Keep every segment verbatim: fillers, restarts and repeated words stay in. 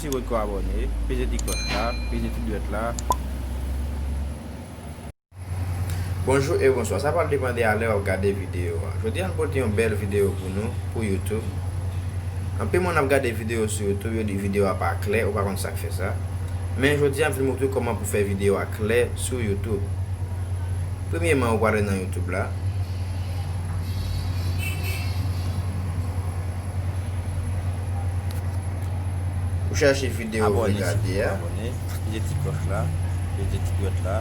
Ti rod kò abòne, peze ti klòch la, peze ti dwèt la. Bonjou e bonswa. Sa pral depann de a lè w ap gade videyo a. Jodi a, nou pote yon bèl videyo pou nou, pou YouTube. Anpil moun ap gade videyo sou YouTube, yo di videyo a pa klè, ou pa konn sa k fè sa. Men jodi a, m vin montre w kòman pou fè videyo a klè sou YouTube. Premyèman, ou prale nan YouTube la. Ou chèche videyo ou vle gade a. Abòne, peze ti klòch la, peze ti dwèt la.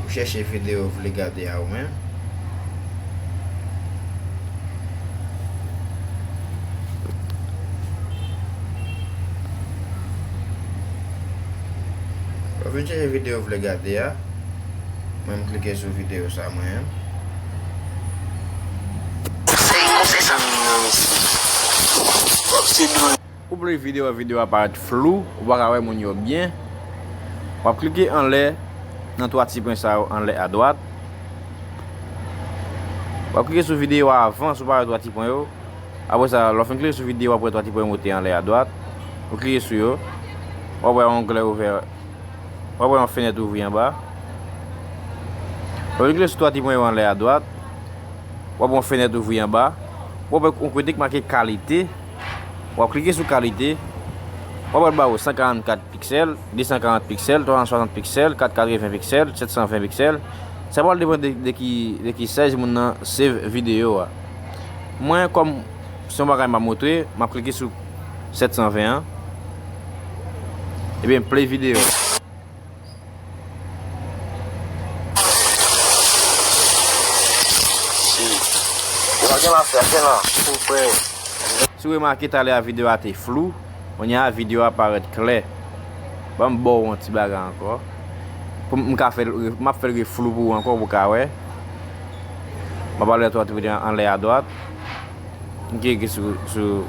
Ou chèche videyo ou vle gade a ou menm. Ou vin chèche videyo ou vle gade a. Mwen, m klike sou videyo sa mwen. Ou play videyo a, videyo a parèt flou, ou pa ka wè moun yo byen. W ap klike anlè nan twa ti pwen sa yo anlè adwat. W ap klike sou videyo a avan, si w pa wè twa ti pwen yo. Apre sa, lè w fin klike sou videyo a, w ap wè twa ti pwen yo moute anlè adwat. Ou klike sou yo. W ap wè yon onglè ouvè. W ap wè yon fenèt ouvri anba. Lè w fin klike sou twa ti pwen yo anlè adwat, w ap wè yon fenèt ouvri anba. W ap wè yon kote k make kalite. W ap klike sou kalite. W ap wè l ba ou san karannkat piksèl, de san karant piksèl, twa san swasant piksèl, kat katreven piksèl, sèt san ven piksèl. Sa pral depann de, de ki, de ki size moun nan save videyo a. Mwen, kòm se yon bagay m ap montre, m ap klike sou sèt san ven an. Ebyen, play videyo. Yo pa gen afè, gen la, pou frè. Si w remake talè a videyo a te flou, kounye a videyo a parèt klè. Ban m ba w yon ti bagay ankò. Pou m, m ka fè l, m ap fè l reflou pou ou ankò, pou w ka wè. M ap ale twa ti pwen anlè adwat. M klike sou, sou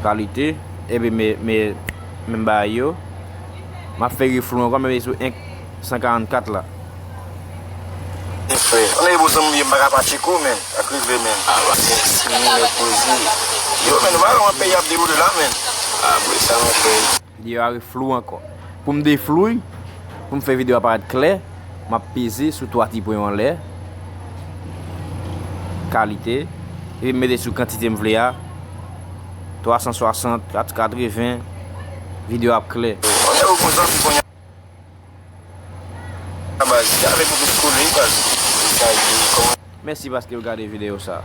kalite. Epi men, men, men bagay yo. M ap fè reflou ankò, men sou enk san karannkat la. Frè, ann e bon zanmi m ye, m pa ka pa tcheke w, men. Ak rive, men. Yo, men, nou pa wè yon peyi ap dewoule la, men. Apre sa, mon frè. Videyo a reflou ankò. Pou m deflou l, pou m fè videyo a parèt klè, m ap peze sou twa ti pwen yo anlè. Kalite. Epi m mete sou kantite m vle a. Twa san swasant, kat katreven. Videyo a ap klè. Ann e bon zanmi kounye a. Baz, avèk ou tout kole, baz. Mèsi paske w gade videyo sa.